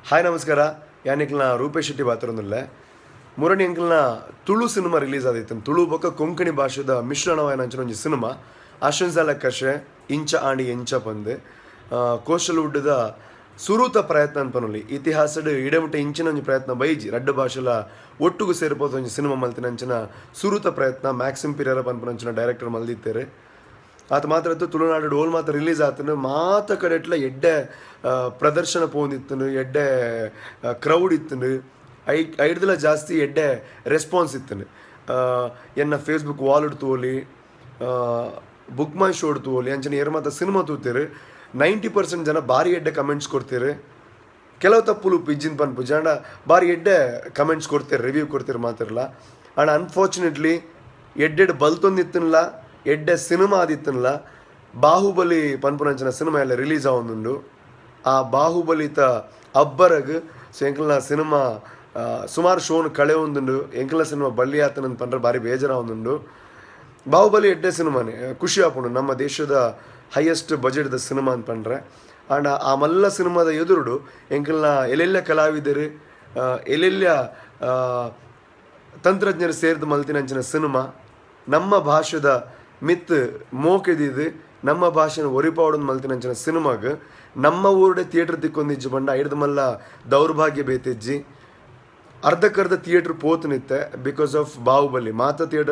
Hi ನಮಸ್ಕಾರ. ಯಾನಿಕ್ಲ ರೂಪೇಶ್ ಶೆಟ್ಟಿ ಬಾತರೊಂದುಲ್ಲೆ. ಮುರಣಿ ಅಂಕಲ್ನ ತುಳು ಸಿನಿಮಾ ರಿಲೀಸ್ ಆದಿತ್ತು. ತುಳು ಬೊಕ್ಕ ಕೊಂಕಣಿ ಭಾಷೆದ ಮಿಶ್ರಣವಾಯಿನ ಒಂಜಿ ಸಿನಿಮಾ ಅಶ್ವಿನ್ಸಾಲ ಕಶೆ ಇಂಚ ಆಂಡಿ ಎಂಚ ಪಂದ್ ಕೋಸ್ಟಲ್ ವುಡ್ದ ಸುರೂತ ಪ್ರಯತ್ನ ಅನ್ಪನೊಲಿ. ಇತಿಹಾಸಡ್ ಇಡೆಮುಟ್ಟ ಇಂಚಿನ ಒಂಜಿ ಪ್ರಯತ್ನ ಬೈಜಿ ರಡ್ಡ್ ಭಾಷೆಲ ಒಟ್ಟುಗು ಸೇರ್ಪೋದು ಒಂಜಿ ಸಿನಿಮಾ ಮಲ್ತಿನ ಅಂಚಿನ ಸುರೂತ ಪ್ರಯತ್ನ ಮ್ಯಾಕ್ಸಿಮ್ ಪಿರೇರ ಪನ್ಪುನಂಚಿನ ಡೈರೆಕ್ಟರ್ ಮಲ್ದಿತ್ತೇರು. ಆತ ಮಾತ್ರ ತುಳುನಾಡು ಡೋಲ್ ಮಾತ್ರ ರಿಲೀಸ್ ಆತನು ಮಾತ ಕಡೆಟ್ಲ ಎಡ್ಡೆ ಪ್ರದರ್ಶನ ಪೋಂದಿತ್ತನು, ಎಡ್ಡೆ ಕ್ರೌಡ್ ಇತ್ತನು, ಐಡ್ದಲ ಜಾಸ್ತಿ ಎಡ್ಡೆ ರೆಸ್ಪಾನ್ಸ್ ಇತ್ತನು. ಎನ್ನ ಫೇಸ್ಬುಕ್ ವಾಲ್ ತೋಲಿ, ಬುಕ್ ಮೈ ಶೋ ತೋಲಿ, ಅಂಚನೆ ಏರ್ ಮಾತ ಸಿನಿಮಾ ತೂತೇರು 90% ಜನ ಭಾರಿ ಎಡ್ಡೆ ಕಮೆಂಟ್ಸ್ ಕೊಡ್ತೀರಿ. ಕೆಲವು ತಪ್ಪುಲು ಪಿಜ್ಜಿನ ಪನ್ಪು ಜನ ಭಾರಿ ಎಡ್ಡೆ ಕಮೆಂಟ್ಸ್ ಕೊಡ್ತೀರಿ, ರಿವ್ಯೂ ಕೊಡ್ತೀರಿ ಮಾತಿರಲ್ಲ. ಆ್ಯಂಡ್ ಅನ್ಫಾರ್ಚುನೇಟ್ಲಿ ಎಡ್ಡೆಡ್ ಬಲ್ತೊಂದಿತ್ತನ್ಲ, ಎಡ್ಡೆ ಸಿನಿಮಾ ಆದಿತ್ತನ್ಲ ಬಾಹುಬಲಿ ಪನ್ಪುನಂಚಿನ ಸಿನಿಮಾ ಎಲ್ಲ ರಿಲೀಸ್ ಆವೊಂದುಂಡು. ಆ ಬಾಹುಬಲಿತ ಅಬ್ಬರಗ್ ಸೊ ಎಂಕಲ್ನ ಸಿನಿಮಾ ಸುಮಾರು ಶೋನ್ ಕಳೆ ಒಂದುಂಡು. ಎಂಕಲ್ನ ಸಿನಿಮಾ ಬಳ್ಳಿ ಆತನಂತ ಪಂಡ್ರೆ ಭಾರಿ ಬೇಜಾರಾವೊಂದುಂಡು. ಬಾಹುಬಲಿ ಎಡ್ಡೆ ಸಿನಿಮಾನೇ, ಖುಷಿ ಆಪುಂಡು, ನಮ್ಮ ದೇಶದ ಹೈಯೆಸ್ಟ್ ಬಜೆಟ್ದ ಸಿನಿಮಾ ಅಂತ ಪಂಡ್ರೆ. ಆಂಡ ಆ ಮಲ್ಲ ಸಿನಿಮಾದ ಎದುರುಡು ಎಂಕಲ್ನ ಎಲ್ಲೆಲ್ಲ ಕಲಾವಿದರು ಎಲ್ಲೆಲ್ಲ ತಂತ್ರಜ್ಞರು ಸೇರಿದ ಮಲ್ತಿನಂಚಿನ ಸಿನಿಮಾ ನಮ್ಮ ಭಾಷೆದ ಮಿತ್ ಮೋಕೆದಿದ್ದು ನಮ್ಮ ಭಾಷೆನ ಒರಿಪಾವಡೊಂದು ಮಲ್ತಿನಂಚಿನ ಸಿನಿಮಾಗ್ ನಮ್ಮ ಊರುಡೆ ಥಿಯೇಟರ್ ತಿಕ್ಕೊಂದಿಜ್ಜಿ ಬಂಡ ಐಡ್ದ ಮಲ್ಲ ದೌರ್ಭಾಗ್ಯ ಬೇತಿಜ್ಜಿ. ಅರ್ಧಕ್ಕರ್ಧ ಥಿಯೇಟರ್ ಪೋತು ನಿತ್ತೆ because of Bahubali ಮಾತ ಥಿಯೇಟರ್.